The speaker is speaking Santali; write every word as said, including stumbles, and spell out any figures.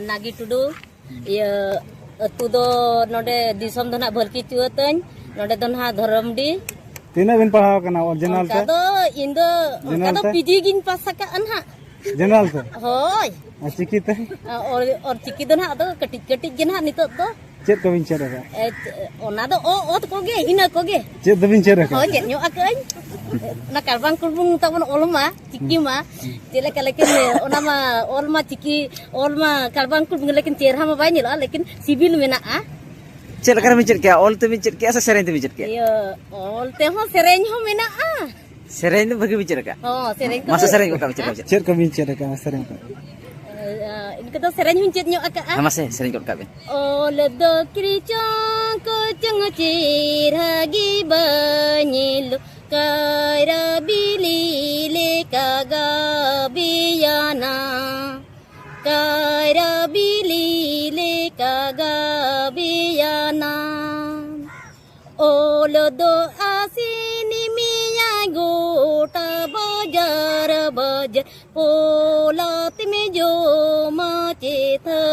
ᱱᱟᱜᱤ ᱴᱩᱰᱩ᱾ ᱤᱭᱟᱹ, ᱟᱹᱛᱩ ᱫᱚ ᱱᱚᱰᱮ, ᱫᱤᱥᱚᱢ ᱫᱚ ᱱᱟᱦᱟᱜ ᱵᱷᱟᱹᱞᱠᱤ ᱪᱩᱣᱟᱹ ᱛᱟᱹᱧ, ᱱᱚᱰᱮ ᱫᱚ ᱱᱟᱦᱟᱜ ᱫᱷᱚᱨᱚᱢᱰᱤ᱾ ᱛᱤᱱᱟᱹᱜ ᱵᱤᱱ ᱯᱟᱲᱦᱟᱣ ᱟᱠᱟᱱᱟ ᱚᱞ ᱡᱮᱱᱟᱨᱮᱞ ᱚᱱᱠᱟ ᱛᱮ? ᱫᱚ ᱤᱧ ᱫᱚ, ᱚᱱᱠᱟ ᱡᱮᱱᱟᱨᱮᱞ ᱫᱚ ᱛᱮ? ᱯᱤᱡᱤ ᱜᱤᱧ ᱯᱟᱥ ᱟᱠᱟᱫᱼᱟ ᱱᱟᱦᱟᱜ᱾ ᱡᱮᱱᱟᱨᱮᱞ ᱛᱮ? ᱦᱳᱭ᱾ ᱟᱨ ᱪᱤᱠᱤ ᱛᱮ? ᱚᱞ, ᱚᱞ ᱪᱤᱠᱤ ᱫᱚ ᱱᱟᱦᱟᱜ ᱟᱫᱚ ᱠᱟᱹᱴᱤᱡ ᱠᱟᱹᱴᱤᱡ ᱜᱮ ᱱᱟᱦᱟᱜ ᱱᱤᱛᱚᱜ ᱫᱚ᱾ ᱪᱮᱫ ᱠᱚᱵᱤᱱ ᱪᱮᱫ ᱟᱠᱟᱫ? ᱮ, ᱚᱱᱟ ᱫᱚ ᱚ, ᱚᱛ ᱠᱚᱜᱮ, ᱤᱱᱟᱹ ᱠᱚᱜᱮ᱾ ᱪᱮᱫ ᱫᱚᱵᱤᱱ ᱪᱮᱫ ᱟᱠᱟᱫ? ᱦᱳᱭ, ᱪᱮᱫ ᱧᱚᱜ ᱟᱠᱟᱫᱟᱹᱧ᱾ ᱚᱱᱟ ᱠᱟᱨᱵᱟᱝ ᱠᱩᱲᱵᱩᱝ ᱛᱟᱵᱚᱱ ᱚᱞ ᱢᱟ, ᱪᱤᱠᱤ ᱢᱟ᱾ ᱪᱮᱫ ᱞᱮᱠᱟ ᱞᱮᱠᱤᱱ ᱚᱱᱟ ᱢᱟ ᱚᱞ ᱢᱟ ᱪᱤᱠᱤ, ᱚᱞ ᱢᱟ ᱠᱟᱨᱵᱟᱝ ᱠᱩᱲᱵᱩᱝ, ᱞᱮᱠᱤᱱ ᱪᱮᱦᱨᱟ ᱢᱟ ᱵᱟᱭ ᱧᱮᱞᱚᱜᱼᱟ, ᱞᱮᱠᱤᱱ ᱥᱤᱵᱤᱞ ᱢᱮᱱᱟᱜᱼᱟ᱾ ᱪᱮᱫ ᱞᱮᱠᱟ ᱨᱮᱵᱤᱱ ᱪᱮᱫ ᱠᱮᱜᱼᱟ? ᱚᱞ ᱛᱮᱵᱤᱱ ᱪᱮᱫ ᱠᱮᱜᱼᱟ ᱥᱮ ᱥᱮᱨᱮᱧ ᱛᱮᱵᱤᱱ ᱪᱮᱫ ᱠᱮᱜᱼᱟ? ᱤᱭᱟᱹ, ᱚᱞ ᱛᱮᱦᱚᱸ ᱥᱮᱨᱮᱧ ᱦᱚᱸ ᱢᱮᱱᱟᱜᱼᱟ᱾ ᱥᱮᱨᱮᱧ ᱫᱚ ᱵᱷᱟᱹᱜᱤ ᱵᱤᱱ ᱪᱮᱫ ᱟᱠᱟᱫᱼᱟ? ᱦᱚᱸ, ᱥᱮᱨᱮᱧ ᱠᱚ ᱢᱟᱥᱮ ᱢᱮᱱᱟᱜᱼᱟ᱾ ᱥᱮᱨᱮᱧ ᱜᱚᱫ ᱠᱟᱜ ᱵᱤᱱ, ᱪᱮᱫ ᱞᱮᱠᱟ ᱵᱤᱱ ᱪᱮᱫ? ᱪᱮᱫ ᱠᱚᱵᱤᱱ ᱪᱮᱫ ᱟᱠᱟᱫᱼᱟ ᱥᱮᱨᱮᱧ ᱠᱚ? ᱤᱱᱠᱟᱹ ᱫᱚ ᱥᱮᱨᱮᱧ ᱦᱚᱸᱧ ᱪᱮᱫ ᱧᱚᱜ ᱟᱠᱟᱫᱼᱟ᱾ ᱦᱮᱸ, ᱢᱟᱥᱮ ᱥᱮᱨᱮᱧ ᱜᱚᱫ ᱠᱟᱜ ᱵᱤᱱ᱾ ᱚᱞ ᱫᱚ ᱠᱨᱤᱪᱚᱝ ᱠᱚᱪᱚᱝ ᱪᱮᱦᱨᱟ ᱜᱮ ᱵᱟᱭ ᱧᱮᱞᱚᱜ, ᱠᱟᱭᱨᱟ ᱵᱤᱞᱤ ᱞᱮᱠᱟ ᱜᱟᱵᱮᱭᱟᱱᱟ, ᱠᱟᱭᱨᱟ ᱵᱤᱞᱤ ᱞᱮᱠᱟ ᱜᱟᱵᱮᱭᱟᱱᱟ᱾ ᱚᱞ ᱫᱚ ᱟᱥᱮᱱ ᱢᱮᱭᱟᱭ ᱜᱚᱴᱟ ᱵᱟᱡᱟᱨ ᱵᱟᱡᱟᱨ, ᱯᱚᱞᱟᱛ ᱢᱮ ᱡᱚᱢᱟ ᱪᱮᱛᱷᱟ᱾